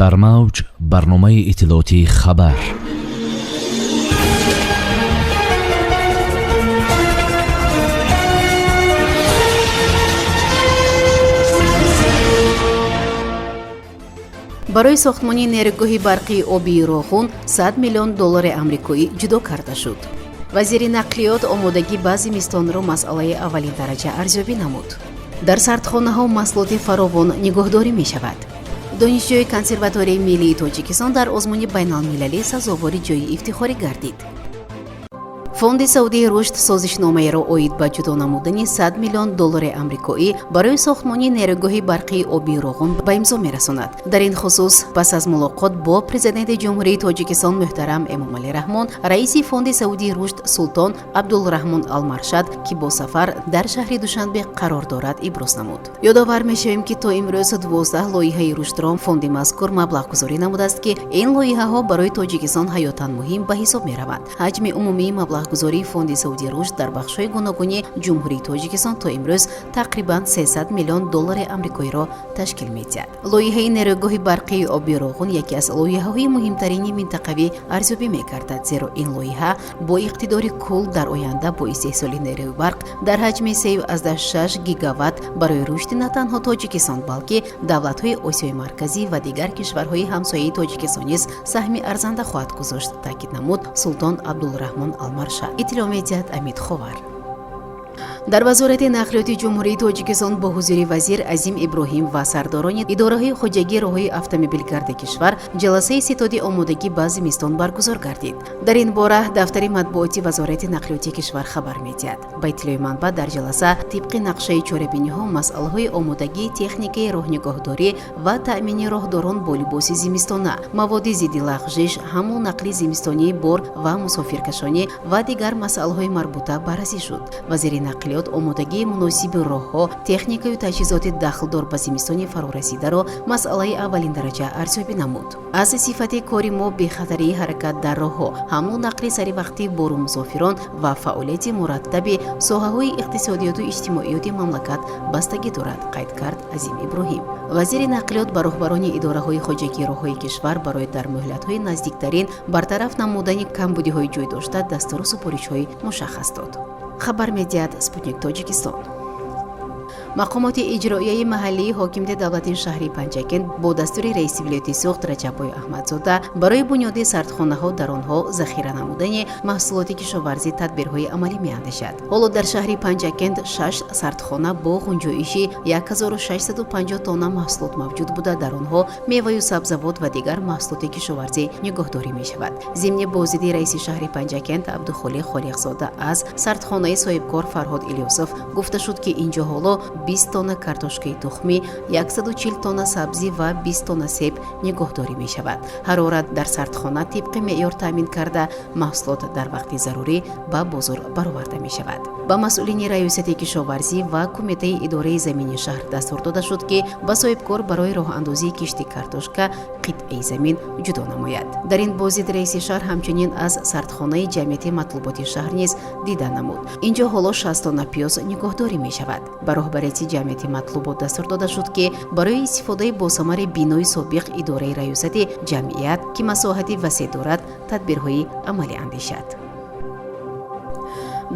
Дар мавҷ барномаи иттилоотии «Хабар». Барои сохтмони нерӯгоҳи барқии обии Роғун 100 миллион доллари амрикоӣ ҷудо карда шуд. Вазири нақлиёт омодагӣ ба зимистонро масъалаи аввалиндараҷа арзёбӣ намуд. Дар сардхонаҳо маҳсулоти фаровон нигоҳдорӣ мешавад. Донишҷӯи Консерваторияи миллии Тоҷикистон дар озмуни байналмилалӣ сазовори ҷойи ифтихорӣ гардид. Фонди Саудии рушд созишномаеро оид ба ҷудо намудани 100 миллион доллари амрикоӣ барои сохтмони нерӯгоҳи барқии обии Роғун ба имзо мерасонад. Дар ин хусус пас аз мулоқот бо Президенти Ҷумҳурии Тоҷикистон муҳтарам Эмомалӣ Раҳмон раиси Фонди Саудии рушд Султон Абдулраҳмон Алмаршад, ки бо сафар дар шаҳри Душанбе қарор дорад, иброз намуд. Ёдовар мешавем, ки то имрӯз 12 лоиҳаи рушдро фонди мазкур маблағгузорӣ намудааст, ки ин лоиҳаҳо барои Тоҷикистон ҳаётан муҳим ба ҳисоб мераванд. Ҳаҷми умумии маблағгузории Фонди Саудии рушд дар бахшҳои гуногуни Ҷумҳурии Тоҷикистон то имрӯз тақрибан 300 миллион доллари амрикоиро ташкил медиҳад. Лоиҳаи нерӯгоҳи барқии оби Роғун яке аз лоиҳаҳои муҳимтарини минтақавӣ арзёбӣ мегардад, зеро ин лоиҳа бо иқтидори кул дар оянда бо истеҳсоли нерӯи барқ дар ҳаҷми 3,6 гигаватт барои рушди на танҳо Тоҷикистон, балки давлатҳои Осиёи Марказӣ ва дигар кишварҳои ҳамсояи Тоҷикистон низ саҳми арзанда хоҳад гузошт, таъкид намуд Султон Абдулраҳмон Алмаршад. Иттилоъ медиҳад Амид Ховар. Дар Вазорати нақлиёти Ҷумҳурии Тоҷикистон бо ҳузури вазир Азим Иброҳим ва сардорони идораҳои хоҷагии роҳҳои автомобилгарди кишвар ҷаласаи ситоди омодагӣ ба зимистон баргузор гардид. Дар ин бора дафтари матбуоти Вазорати нақлиёти кишвар хабар медиҳад. Ба иттилои манбаъ, дар ҷаласа тибқи нақшаи чорабиниҳо масъалаҳои омодагии техникаи роҳнигоҳдорӣ ва таъмини роҳдорон бо либоси зимистона, маводи зидди лағжиш, ҳамлу нақли зимистонии бор ва мусофиркашонӣ ва дигар масъалаҳои марбута баррасӣ шуд. Вазири нақлиёт омодагии муносиби роҳҳо, техникаю таҷҳизоти дахлдор ба зимистони фарорасидаро масъалаи аввалиндараҷа арзёбӣ намуд. Аз сифати кори мо бехатарии ҳаракат дар роҳҳо, ҳамлу нақли саривақтии бору мусофирон ва фаъолияти мураттаби соҳаҳои иқтисодиёту иҷтимоиёти мамлакат бастагӣ дорад, қайд кард Азим Иброҳим. Вазири нақлиёт ба роҳбарони идораҳои хоҷагии роҳҳои кишвар барои дар муҳлатҳои наздиктарин бартараф намудани камбудиҳои ҷой дошта дастуру супоришҳои мушаххас дод. Хабар медиҳад Спутник Тоҷикистон. Мақомоти иҷроияи маҳаллии ҳокимияти давлатии шаҳри Панҷакент бо дастури раиси вилояти Суғд Раҷаббой Аҳмадзода барои бунёди сардхонаҳо, дар онҳо захира намудани маҳсулоти кишоварзӣ тадбирҳои амалӣ меандешад. Ҳоло дар шаҳри Панҷакент шаш сардхона бо ғунҷоиши 1650 тонна маҳсулот мавҷуд буда, дар онҳо меваю сабзавот ва дигар маҳсулоти кишоварзӣ нигоҳдорӣ мешавад. Зимни боздиди раиси шаҳри Панҷакент Абдухолиқ Холиқзода аз сардхонаи соҳибкор Фарҳод Илёсов гуфта шуд, ки инҷо ҳоло 20 тонна картошкаи тухмӣ, 140 тонна сабзӣ ва 20 тонна себ нигоҳдорӣ мешавад. Ҳарорат дар сардхона тибқи меъёр таъмин карда, маҳсулот дар вақти зарурӣ ба бозор бароварда мешавад. Ба масъулини Раёсати кишоварзӣ ва Кумитаи идораи замини шаҳр дастур дода шуд, ки ба соҳибкор барои роҳандозии кишти картошка қитъаи замин ҷудо намояд. Дар ин боздид раиси шаҳр ҳамчунин аз сардхонаи ҷамъияти матлуботи шаҳр низ дида намуд. Инҷо ҳоло 60 тонна пиёз нигоҳдорӣ мешавад. Ба роҳбарияти ҷамъияти матлубот дастур дода шуд, ки барои истифодаи босамари бинои собиқ идораи раёсати ҷамъият, ки масоҳати васеъ дорад, тадбирҳои амалӣ андешад.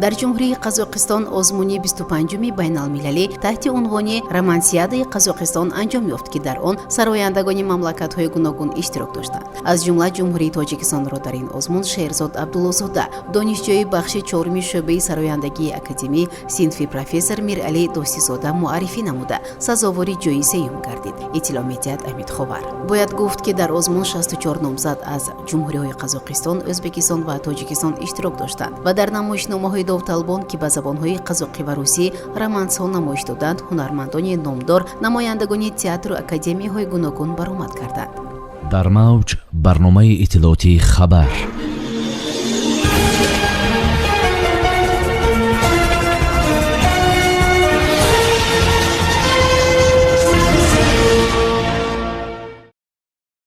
Дар Ҷумҳурии Қазоқистон озмуни 25-уми байналмилалӣ таҳти унвони «Романсиадаи Қазоқистон» анҷом ёфт, ки дар он сарояндагони мамлакатҳои гуногун иштирок доштанд. Аз ҷумла Ҷумҳурии Тоҷикистонро дар ин озмун Шерзод Абдуллозода, донишҷӯи бахши чоруми шӯъбаи сарояндагии академӣ, синфи профессор Миралӣ Досизода, муаррифӣ намуда, сазовори ҷои сеюм гардид, иттилоъ медиҳад Амид Ховар. Бояд гуфт, ки дар озмун 64 номзад аз ҷумҳуриҳои Қазоқистон, Ӯзбекистон ва Тоҷикистон иштирок доштанд ва дар намоишномаҳои довталабон, ки ба забонҳои қазоқӣ ва русӣ романсҳо намоиш доданд, ҳунармандони номдор, намояндагони театру академияҳои гуногун баромад карданд. Дар мавҷ барномаи иттилоотии «Хабар».